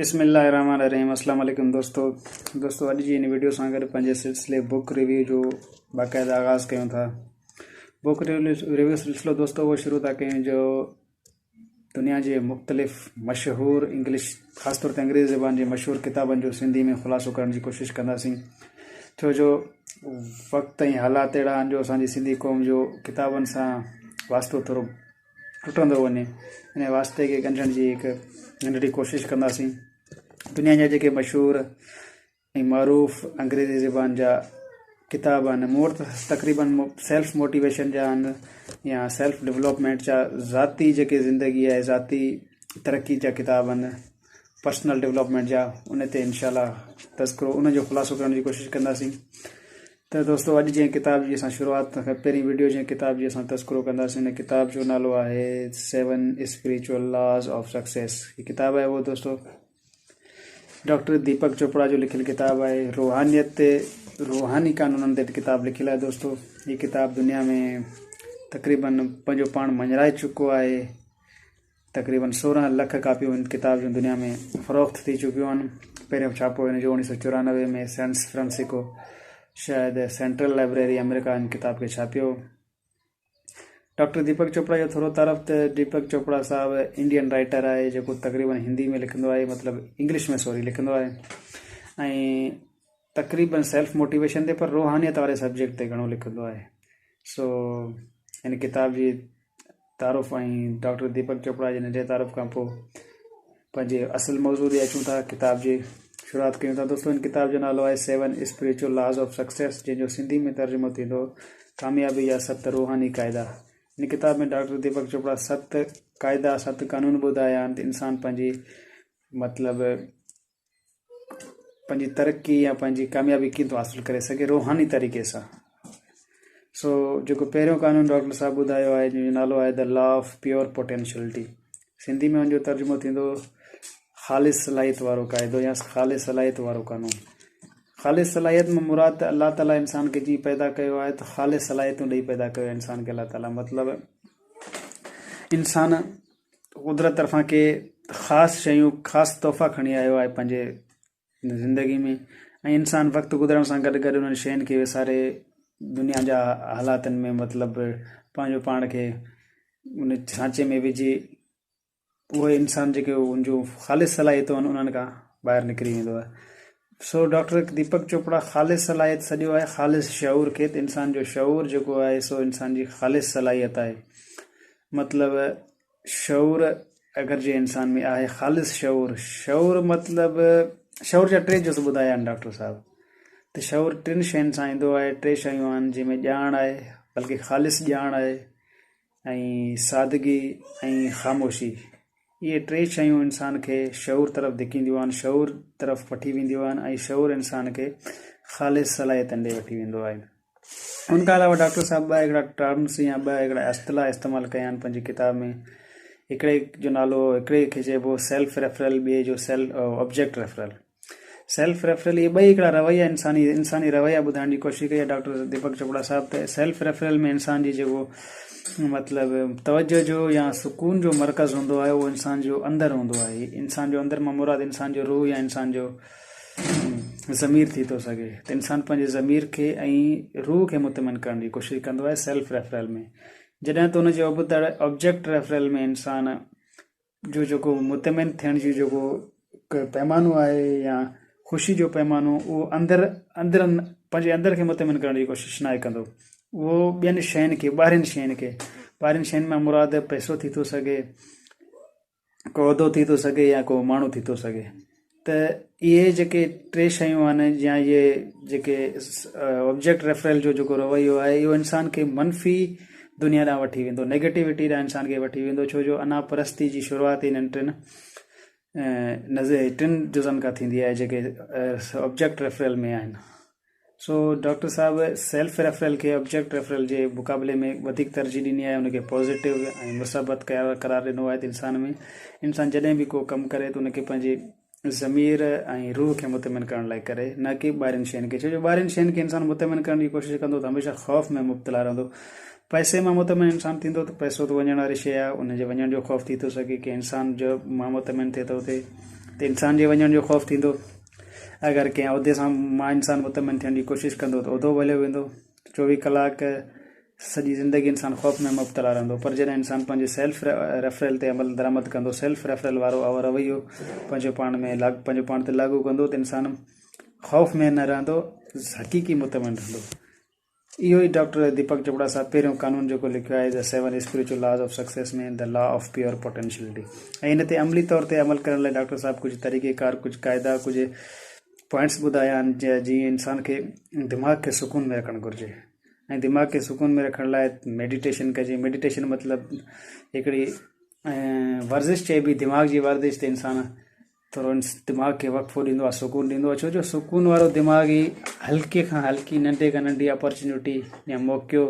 بسم الله الرحمن الرحيم السلام عليڪم دوستو دوستو اڄ جي هن ويڊيو سان گڏ پنهنجي سلسلي بڪ ريويو جو باقاعده آغاز ڪيون ٿا بڪ ريويو سلسلو دوستو اهو شروع ٿا ڪيون جو دنيا جي مختلف مشهور انگلش خاص طور تي انگريزي زبان جي مشهور ڪتابن جو سنڌي ۾ خلاصو ڪرڻ جي ڪوشش ڪنداسين ڇو جو وقت ۽ حالات اهڙا آهن جو اسانجي سنڌي قوم جو ڪتابن سان واسطو ٿورو ٽٽندو وڃي ان واسطي کي ڳنڍڻ جي هڪ ننڍڙي ڪوشش ڪنداسين دنيا جا جيڪي مشهور ۽ معروف انگريزي زبان جا ڪتاب آهن مون وٽ تقريبن سيلف موٽيويشن جا آهن يا سيلف ڊولپمينٽ جا ذاتي جيڪي زندگي آهي ذاتي ترقي جا ڪتاب آهن پرسنل ڊولپمينٽ جا ان تي انشاء الله تذڪرو ان جو خلاصو ڪرڻ جي ڪوشش ڪنداسين ته دوستو اڄ جنهن ڪتاب جي اسان شروعات کان پهرين ويڊيو جنهن ڪتاب جي اسان تذڪرو ڪنداسين ان ڪتاب جو نالو آهي seven spiritual laws of success هي ڪتاب آهي اهو دوستو ڊاڪٽر ديپڪ چوپڙا جو لکيل ڪتاب آهي روحانيت تي روحاني قانونن تي ڪتاب لکيل آهي دوستو هي ڪتاب دنيا ۾ تقريبن پنهنجو پاڻ مڃرائي چڪو آهي تقريبن 16 لک ڪاپيون هن ڪتاب جون دنيا ۾ فروخت ٿي چڪيون آهن. پهريون ڇاپو هن جو 1994 ۾ سينس فرانسسڪو شايد سينٽرل لائبريري آمريڪا هن ڪتاب کي ڇاپيو. ڊاڪٽر ديپڪ چوپڙا جو ٿورو تعارف ته ديپڪ چوپڙا صاحب انڊين رائٽر آهي جيڪو تقريبن هندي ۾ لکندو آهي مطلب انگلش ۾ سوري لکندو آهي ۽ تقريبن سيلف موٽيويشن تي پر روحانيت واري سبجيڪٽ تي گهڻو لکندو آهي سو هن ڪتاب جي تعارف ۽ ڊاڪٽر ديپڪ چوپڙا جي ننڍي تعارف کان پوء پنهنجي اصل موضوع ڏي اچون ٿا ڪتاب جي شروعات ڪيون ٿا دوستو هن ڪتاب جو نالو آهي seven spiritual laws of success جنهن جو سنڌي ۾ ترجمو ٿيندو ڪاميابي جا ست روحاني قاعدا هن ڪتاب ۾ ڊاڪٽر ديپڪ چوپڙا ست قاعدا ست قانون ٻڌايا آهن ته انسان پنهنجي مطلب پنهنجي ترقي يا پنهنجي ڪاميابي ڪيئن ٿو حاصل ڪري سگهي روحاني طريقي سان سو جيڪو پهريون قانون ڊاڪٽر صاحب ٻڌايو آهي جنهن جو نالو آهي the law of pure potentiality Sindhi ۾ ان جو ترجمو ٿيندو خالص صلاحيت وارو قاعدو يا خالص صلاحيت وارو قانون خالص صلاحيت مان مراد ته الله تعالي انسان کي جيئن پيدا ڪيو آهي ته خالص صلاحيتون ڏئي پيدا ڪيو آهي انسان کي الله تعالي مطلب انسان قدرت طرفان ڪي خاص شيون خاص تحفا کڻي آيو آهي پنهنجي زندگي ۾ ۽ انسان وقت گذرڻ سان گڏ گڏ انهن شين کي وساري دنيا جا حالاتن ۾ مطلب پنهنجو پاڻ کي ان سانچي ۾ وجهي اهي انسان جيڪي ان جون خالص صلاحيتون آهن انهن کان ٻاهر نڪري ويندو آهي سو ڊاڪٽر ديپڪ چوپڙا خالص صلاحيت سڏيو آهي خالص شعور کي ته انسان جو شعور جيڪو آهي سو انسان جي خالص صلاحيت آهي مطلب شعور اگر جي انسان ۾ آهي خالص شعور شعور مطلب شعور جا ٽي جز ٻڌايا آهن ڊاڪٽر صاحب ته شعور ٽن شين سان ايندو آهي ٽي شيون آهن جنهن ۾ ڄاڻ آهي بلڪه خالص ڄاڻ آهي ۽ سادگي ۽ خاموشي اهي ٽي شيون انسان کي شعور طرف ڌڪينديون آهن شعور طرف وٺي وينديون آهن ۽ شعور انسان کي خالص صلاحيتن ڏي وٺي ويندو آهي ان کان علاوه ڊاڪٽر صاحب ٻه هڪڙا ٽرمس يا ٻه هڪڙا اصطلاح استعمال ڪيا آهن پنهنجي ڪتاب ۾ هڪڙي جو نالو هڪڙي کي چئبو سيلف ريفرل ٻئي جو self object referral self referral اهي ٻئي هڪڙا رويا انساني انساني رويا ٻڌائڻ جي ڪوشش ڪئي آهي ڊاڪٽر ديپڪ چوپڙا صاحب ته سيلف ريفرل ۾ انسان جي جيڪو مطلب توجه جو يا سڪون جو مرڪز هوندو آهي اهو انسان جو اندر هوندو آهي انسان جو اندر مان مراد انسان جو روح يا انسان جو ضمير ٿي ٿو سگهي ته انسان پنهنجي ضمير کي ۽ روح کي مطمئن ڪرڻ جي ڪوشش ڪندو آهي سيلف ريفرل ۾ جڏهن ته ان جي ابتڙ آبجيڪٽ ريفرل ۾ انسان جو جيڪو مطمئن ٿيڻ جو جيڪو پيمانو آهي يا خوشي جو پيمانو اهو اندر اندر پنهنجي اندر کي مطمئن ڪرڻ جي ڪوشش ناهي ڪندو اهو ٻين شين کي ٻاهرين شين کي ٻاهرين شين مان مراد پئسو ٿي ٿو سگهي ڪو عهدو ٿي ٿو سگهي يا ڪو ماڻهو ٿي ٿو سگهي ته اهي جيڪي ٽي شيون آهن يا اهي جيڪي آبجيڪٽ ريفرل جو جيڪو رويو آهي اهو انسان کي منفي دنيا ڏانهن وٺي ويندو نيگيٽوٽي ڏانهن انسان کي وٺي ويندو ڇو جو انا پرستي جي شروعات انهن ٽن نظر ٽن جزن کان ٿيندي آهي جيڪي آبجيڪٽ ريفرل ۾ آهن سو ڊاڪٽر صاحب سيلف ريفرل کي آبجيڪٽ ريفرل جي مقابلي ۾ وڌيڪ ترجيح ڏني آهي ان کي پازيٽو ۽ مثبت قرار ڏنو آهي ته انسان ۾ انسان جڏهن به ڪو ڪم ڪري ته ان کي پنهنجي ضمير ۽ روح کي مطمئن ڪرڻ لاء ڪري نه ڪي ٻاهرين شين کي ڇو جو ٻاهرين شين کي انسان مطمئن ڪرڻ جي ڪوشش ڪندو ته هميشه خوف ۾ مبتلا رهندو پئسي مان مطمئن انسان ٿيندو ته پئسو ته وڃڻ واري شيء آهي ان جي وڃڻ جو خوف ٿي ٿو سگهي ڪي انسان جو مان مطمئن ٿئي ٿو اتي ته انسان جي وڃڻ جو خوف ٿيندو. اگر ڪنهن عهدي سان مان انسان مطمئن ٿيڻ جي ڪوشش ڪندو ته عهدو به هليو ويندو. 24 ڪلاڪ سڄي زندگي انسان خوف ۾ مبتلا رهندو پر جڏهن انسان پنهنجي سيلف ريفرل تي عمل درآمد ڪندو سيلف ريفرل وارو اهو رويو پنهنجو پاڻ ۾ پنهنجو پاڻ تي لاڳو ڪندو ته انسان خوف ۾ نه رهندو حقيقي مطمئن رهندو. اهو ئي ڊاڪٽر ديپڪ چوپڙا صاحب پهريون قانون جيڪو لکيو آهي The Seven Spiritual Laws of Success ۾ The Law of Pure Potentiality ۽ ان تي عملي طور تي عمل ڪرڻ لاء ڊاڪٽر صاحب ڪجهه طريقي ڪار ڪجهه قاعدا ڪجهه پوائنٽس ٻڌايا آهن جيئن انسان کي دماغ کي سڪون ۾ رکڻ گهرجي ۽ دماغ کي سڪون ۾ رکڻ لاء ميڊيٽيشن ڪجي ميڊيٽيشن مطلب هڪڙي ورزش چئبي دماغ جي ورزش ته انسان ٿورو دماغ کي وقفو ڏيندو آهي سڪون ڏيندو آهي ڇو جو سڪون وارو دماغ ئي هلڪي کان هلڪي ننڍي کان ننڍي اپرچونٽي يا موقعو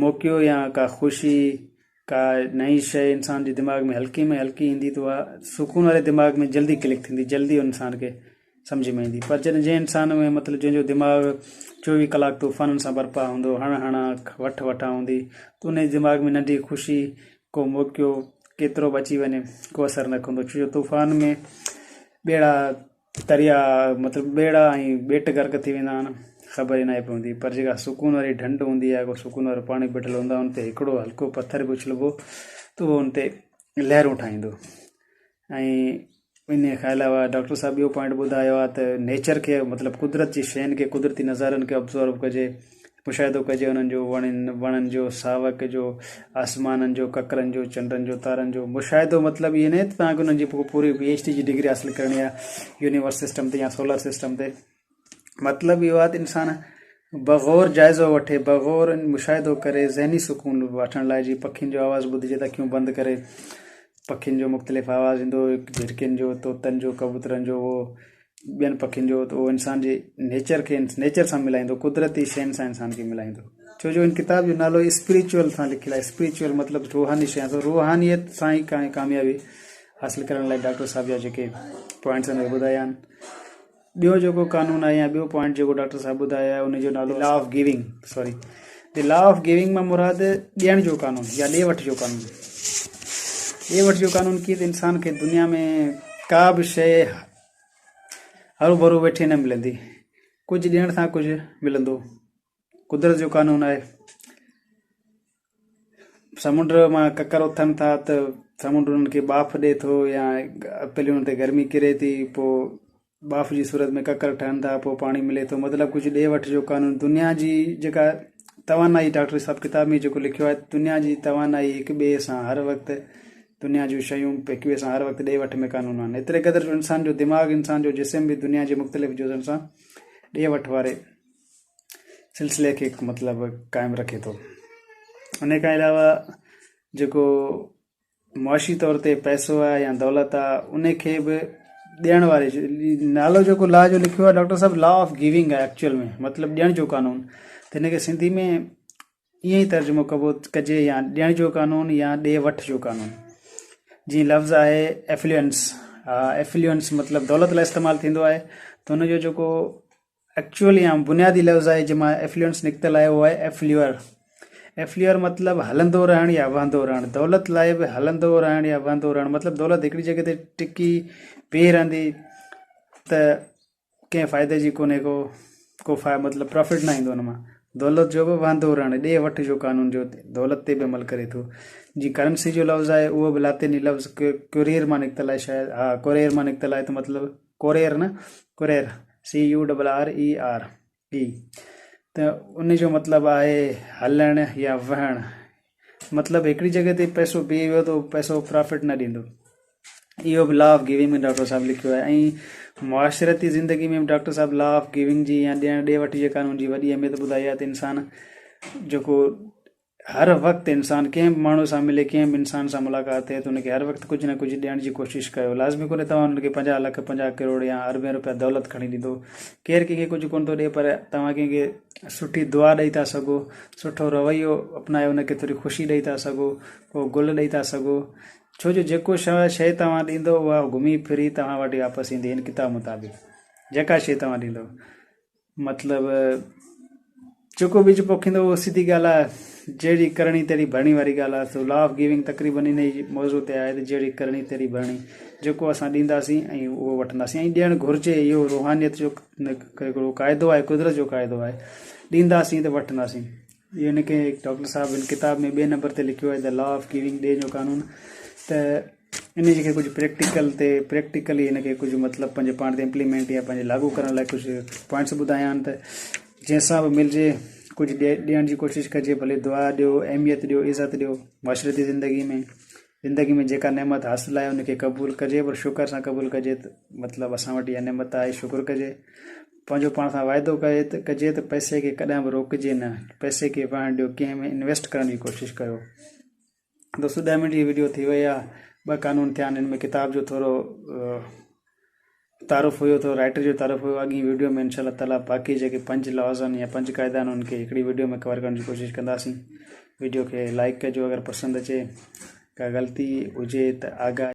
موقعو يا ڪا خوشي ڪا نئين شيء انسان جي دماغ ۾ هلڪي ۾ هلڪي ايندي ته اها سڪون واري دماغ ۾ جلدي ڪلڪ ٿيندي جلدي انسان کي سمجھ ۾ ايندي پر جڏهن جنهن انسان ۾ مطلب جنهن جو دماغ 24 ڪلاڪ طوفانن سان برپا هوندو هڻ هڻا وٺ وٺان هوندي ته ان جي دماغ ۾ ننڍي خوشي ڪو موقعو ڪيترو به اچي وڃي ڪو اثر نه ڪندو ڇو جو طوفان ۾ ٻيڙا تريا مطلب ٻيڙا ۽ ٻيٽ غرق ٿي ويندا آهن خبر ئي ناهي پوندي پر جيڪا سڪون واري ڍنڍ هوندي آهي ڪو سڪون وارو پاڻي بيٺل هوندو آهي ان تي هڪڙو هلڪو پٿر به اڇلبو ته اهو ان تي لهرون ٺاهيندو ۽ ان کان علاوه ڊاڪٽر صاحب ٻيو پوائنٽ ٻڌايو آهي ته نيچر کي مطلب قدرت جي شين کي قدرتي نظارن کي آبزرو ڪجي مشاهدو ڪجي انهن جو وڻن وڻن جو ساوڪ جو آسمانن جو ڪڪرن جو چنڊن جو تارن جو مشاهدو مطلب اهو نه ته توهان کي انهن جي پوري پي ايڇ ڊي جي ڊگري حاصل ڪرڻي آهي يونيورس سسٽم تي يا سولر سسٽم تي مطلب اهو آهي ته انسان بغور جائزو وٺي بغور مشاهدو ڪري ذهني سڪون وٺڻ لاء جي پکين جو آواز ٻڌجي ته اکيون بند ڪري پکين جو مختلف آواز ايندو هو جهرڪين جو طوطن جو ڪبوترن جو اهو ٻين پکين جو ته اهو انسان جي نيچر کي نيچر سان ملائيندو قدرتي شين سان انسان کي ملائيندو ڇو جو ان ڪتاب جو نالو اسپريچوئل سان لکيل آهي اسپريچوئل مطلب روحاني شين سان روحانيت سان ئي ڪاميابي حاصل ڪرڻ لاء ڊاڪٽر صاحب جا جيڪي پوائنٽس آهن اهي ٻڌايا آهن ٻيو جيڪو قانون آهي يا ٻيو پوائنٽ جيڪو ڊاڪٽر صاحب ٻڌايو آهي ان جو نالو law of giving sorry the law of giving مان مراد ڏيڻ جو قانون يا ڏي وٺ جو قانون ڏي وٺ جو قانون ڪيئن ته انسان کي دنيا ۾ ڪا به شيء هرو ڀرو ويٺي نه ملندي ڪجهه ڏيڻ سان ڪجهه ملندو قدرت جو قانون آهي سمنڊ مان ڪڪر اٿن ٿا ته سمنڊ انهن کي ٻاڦ ڏئي ٿو يا پهرين انهن تي گرمي ڪري ٿي پوء ٻاڦ جي صورت ۾ ڪڪر ٺهن ٿا پوء پاڻي ملي ٿو مطلب ڪجهه ڏي وٺ جو قانون دنيا جي جيڪا توانائي ڊاڪٽر صاحب ڪتاب ۾ جيڪو لکيو آهي دنيا جي توانائي هڪ ٻئي سان هر وقت دنيا جون شيون هڪ ٻئي سان هر وقت ڏي وٺ ۾ قانون آهن ايتري قدر جو انسان جو دماغ انسان جو جسم به دنيا جي مختلف جزن سان ڏي وٺ واري سلسلي کي مطلب قائم رکي ٿو ان کان علاوه جيڪو معاشي طور تي پئسو آهي يا دولت آهي ان کي به ڏيڻ واري نالو جيڪو لا جو لکيو آهي ڊاڪٽر صاحب لا آف گيونگ آهي ايڪچوئل ۾ مطلب ڏيڻ جو قانون ته هن کي سنڌي ۾ ائين ئي ترجمو ڪبو ڪجي يا ڏيڻ جو قانون يا ڏي وٺ جو قانون. جيئن لفظ آهي افلوئنس افلوئنس مطلب دولت لاء استعمال ٿيندو آهي ته ان جو جيڪو ايڪچوئل يا بنيادي لفظ آهي جنهن مان افلوئنس نڪتل آهي اهو آهي افليور افليور مطلب هلندو رهڻ يا وهندو رهڻ دولت لاء به هلندو رهڻ يا وهندو رهڻ مطلب دولت هڪڙي جڳهه تي ٽڪي بيهي رهندي ته ڪنهن فائدي جي ڪونهي ڪو ڪو فا مطلب پرافٽ نه ايندو ان مان دولت جو به وهندو رهڻ ڏي وٺ جو قانون جو دولت تي به عمل ڪري ٿو جي ڪرنسي جو لفظ آهي اهو به لاطيني لفظ ڪورير مان نڪتل آهي شايد ها ڪورير مان نڪتل آهي ته مطلب ڪورير نه courier C U double R E R E ته ان جو مطلب آهي هلڻ يا وهڻ مطلب هڪڙي جڳهه تي پئسو بيهي ويو ته پئسو پرافٽ نه ڏيندو اهو به لا آف گيونگ ۾ ڊاڪٽر صاحب لکيو آهي ۽ معاشرتي زندگي ۾ به ڊاڪٽر صاحب لا آف گيونگ جي يا ڏيڻ ڏي وٺ جي قانون جي وڏي اهميت ٻڌائي آهي ته انسان جيڪو هر وقت انسان ڪنهن به ماڻهو سان ملي ڪنهن به انسان سان ملاقات ٿئي ته ان کي هر وقت ڪجهه نه ڪجهه ڏيڻ جي ڪوشش ڪيو لازمي ڪونهي توهان انهن کي 50 لک 50 ڪروڙ يا اربين روپيا دولت کڻي ڏيندو ڪير ڪنهن کي ڪجهه ڪونه ٿو ڏئي پر توهان ڪنهن کي سٺي دعا ڏئي ٿا سگهو سٺو رويو اپنائي ان کي ٿوري خوشي ڏئي ٿا سگهو ڪو گل ڏئي ٿا سگهو ڇو جو جيڪو شيء توهان ڏيندو اها گهمي ڦري توهان وٽ واپس ايندي هن ڪتاب مطابق جيڪا شيء توهان ڏيندو مطلب جيڪو ٻج پوکيندو اهو سڌي ڳالهه آهي جهڙي ڪرڻي تهڙي ڀرڻي واري ڳالهه آهي سو لا آف گيونگ تقريبن ان ئي موضوع تي آهي ته جهڙي ڪرڻي تهڙي ڀرڻي جيڪو اسان ڏينداسين ۽ اهو وٺنداسين ۽ ڏيڻ گهرجي اهو روحانيت جو هڪڙو قاعدو آهي قدرت جو قاعدو آهي ڏينداسين ته وٺنداسين اهو هن کي ڊاڪٽر صاحب هن ڪتاب ۾ ٻئي نمبر تي لکيو آهي ته لا آف گيونگ ڏي جو قانون ته ان جي کي ڪجهه پريڪٽيڪل تي پريڪٽيڪلي هن کي ڪجهه مطلب پنهنجي پاڻ تي امپليمينٽ يا پنهنجي لاڳو ڪرڻ لاء ڪجهه پوائنٽس ٻڌايا آهن ته جنهن سان به ملجي ڪجهه ڏيڻ جي ڪوشش ڪجي ڀلي دعا ڏيو اهميت ڏيو عزت ڏيو معاشرتي زندگي ۾ زندگي ۾ جيڪا نعمت حاصل آهي ان کي قبول ڪجي پر شڪر سان قبول ڪجي ته مطلب اسان وٽ اها نعمت آهي شڪر ڪجي پنهنجو پاڻ سان واعدو ڪجي ته ڪجي ته پئسي کي ڪڏهن به روڪجي نه پئسي کي وهڻ ڏيو ڪنهن ۾ انويسٽ ڪرڻ جي ڪوشش ڪيو دوستو ڏهه منٽ جي ويڊيو ٿي وئي آهي ٻه قانون ٿيا آهن ان ۾ ڪتاب جو ٿورو تعارف هيو ٿورو رائٽر جو تعارف هيو اڳين ويڊيو ۾ انشاء الله تعالي باقي جيڪي پنج لاز آهن يا پنج قاعدا آهن انهن کي هڪڙي ويڊيو ۾ ڪور ڪرڻ جي ڪوشش ڪنداسين ويڊيو کي لائڪ ڪجو اگر پسند اچي ڪا غلطي هجي ته آگاهه.